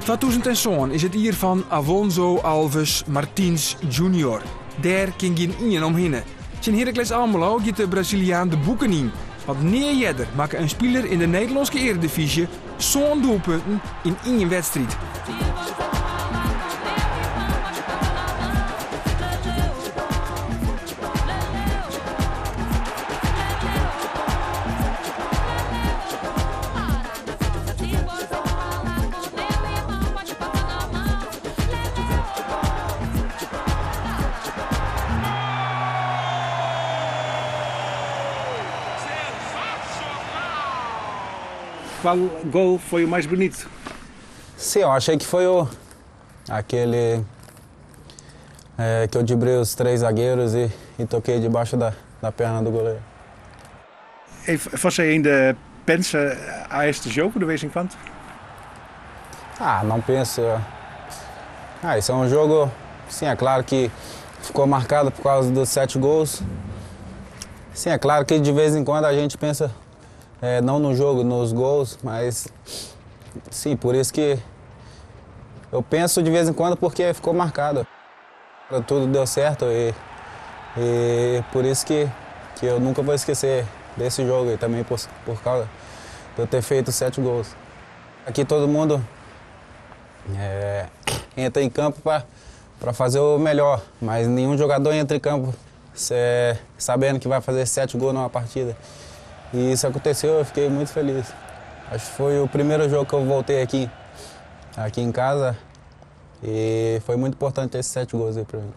2007 is it jier fan Afonso Alves Martins Junior. Dêr kin gjin ien omhinne. Tsjin Heracles Almelo giet de Braziliaan de boeken yn. Want nea earder makke in spiler yn de Nederlânske earedivyzje sân doelpunten yn ien wedstriid. Qual gol foi o mais bonito? Sim, eu achei que foi o aquele é, que eu driblei os três zagueiros e, e toquei debaixo da, da perna do goleiro. E você ainda pensa a este jogo de vez em quando? Ah, não penso. Ah, esse é um jogo, sim, é claro que ficou marcado por causa dos sete gols. Sim, é claro que de vez em quando a gente pensa, é, não no jogo, nos gols, mas sim, por isso que eu penso de vez em quando porque ficou marcado. Tudo deu certo e, e por isso que, que eu nunca vou esquecer desse jogo e também por, por causa de eu ter feito sete gols. Aqui todo mundo é, entra em campo para fazer o melhor, mas nenhum jogador entra em campo cê, sabendo que vai fazer sete gols numa partida. E isso aconteceu, eu fiquei muito feliz. Acho que foi o primeiro jogo que eu voltei aqui, aqui em casa e foi muito importante esses sete gols aí para mim.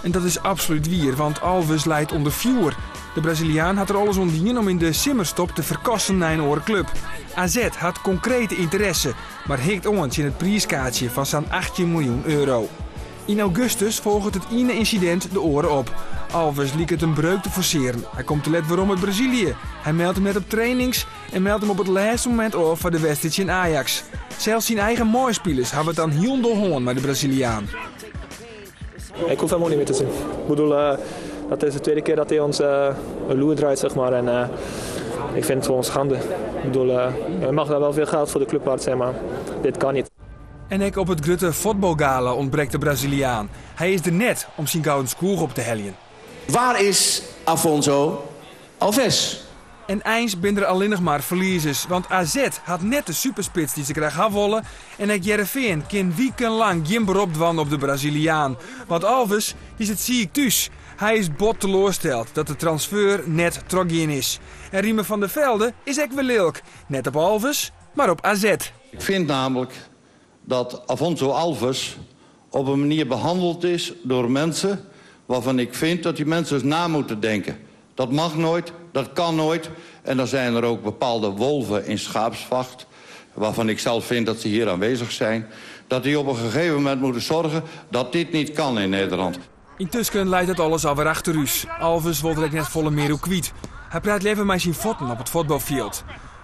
En dat is absolút wier, want Alves leit ûnder fjoer. De Braziliaan hat der alles oan dien om yn de simmerstop te ferkassen nei in oare klup. AZ hat konkrete ynteresse, mar hikt oan tsjin it priiskaartsje fan sa'n 18 miljoen euro. Yn augustus folget it iene ynsidint de oare op. Alves liket in breuk te forsearjen. Hy komt te let werom út Brazilië. Hy meldt him net op trainings en meldt him op it lêste momint ôf foar de wedstriid tsjin Ajax. Sels syn eigen meispilers hawwe it dan hielendal hân mei de Braziliaan. Ik hoef hem ook niet meer te zien. Ik bedoel, uh, dat is de tweede keer dat hij ons uh, een loer draait, zeg maar. En uh, ik vind het gewoon schande. Ik bedoel, uh, mag daar wel veel geld voor de club waard zijn, maar dit kan niet. En ek op it grutte fuotbalgala ûntbrekt de Braziliaan. Hy is der net om syn gouden skoech op te heljen. Waar is Afonso Alves? En eins binne der allinnich mar ferliezers, want AZ hat net de superspits dy't se graach ha wolle en ek Hearrenfean kin wikenlang gjin berop dwaan op de Braziliaan. Want Alves dy sit siik thús. Hy is bot teloarsteld dat de transfer net trochgien is. En Riemer van der Velde is ek wer lilk. Net op Alves, mar op AZ. Ik vind namelijk dat Afonso Alves op een manier behandeld is door mensen waarvan ik vind dat die mensen eens na moeten denken. Dat mag nooit, dat kan nooit. En dan zijn er ook bepaalde wolven in schaapsvacht... waarvan ik zelf vind dat ze hier aanwezig zijn... dat die op een gegeven moment moeten zorgen dat dit niet kan in Nederland. Yntusken leit it alles alwer achter ús. Alves wol der ek net folle mear oer kwyt. Hy praat leaver mei syn fuotten op it fuotbalfjild.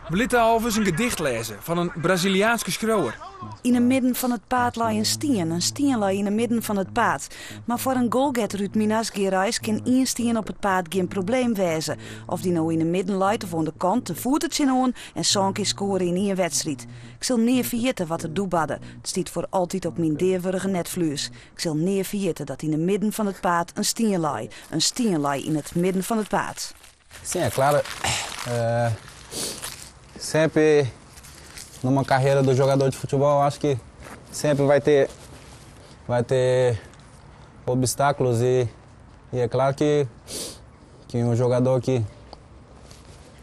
We litte Alves in gedicht lêze fan in Braziliaanske skriuwer. Yn 'e midden fan it paad lei in stien, in stien lei yn 'e midden fan it paad. Mar foar in goalgetter út Minas Gerais kin ien stien op it paad gjin probleem wêze. Of dy no yn 'e midden leit of oan de kant, de foet der tsjinoan en sân kear skoare yn ien wedstriid. Ik sil nea ferjitte wat der doe barde. It stiet foar altyd op myn deawurge netflues. Ik sil nea ferjitte dat yn 'e midden fan it paad in stien lei. In stien lei yn it midden fan it paad. Sim, é claro. É, sempre numa carreira do jogador de futebol, acho que sempre vai ter, vai ter obstáculos e, e é claro que, que um jogador que,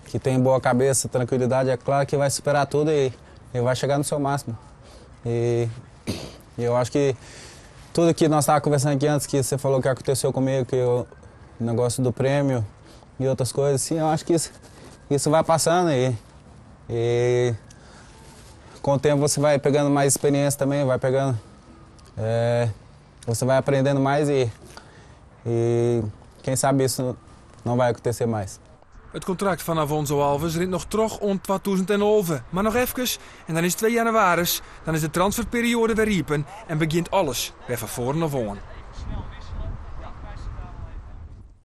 que tem boa cabeça, tranquilidade, é claro que vai superar tudo e, e vai chegar no seu máximo. E, e eu acho que tudo que nós estávamos conversando aqui antes, que você falou que aconteceu comigo, que o negócio do prêmio e outras coisas, sim, eu acho que isso, isso vai passando e, e com o tempo você vai pegando mais experiência também, vai pegando. É, você vai aprendendo mais e, e quem sabe isso não vai acontecer mais. It kontrakt fan Afonso Alves rint noch troch oant 2011. Mar noch efkes en dan is it 2 jannewaris. Dan is de transferperioade wer iepen en begjint alles wer fan foaren ôf oan.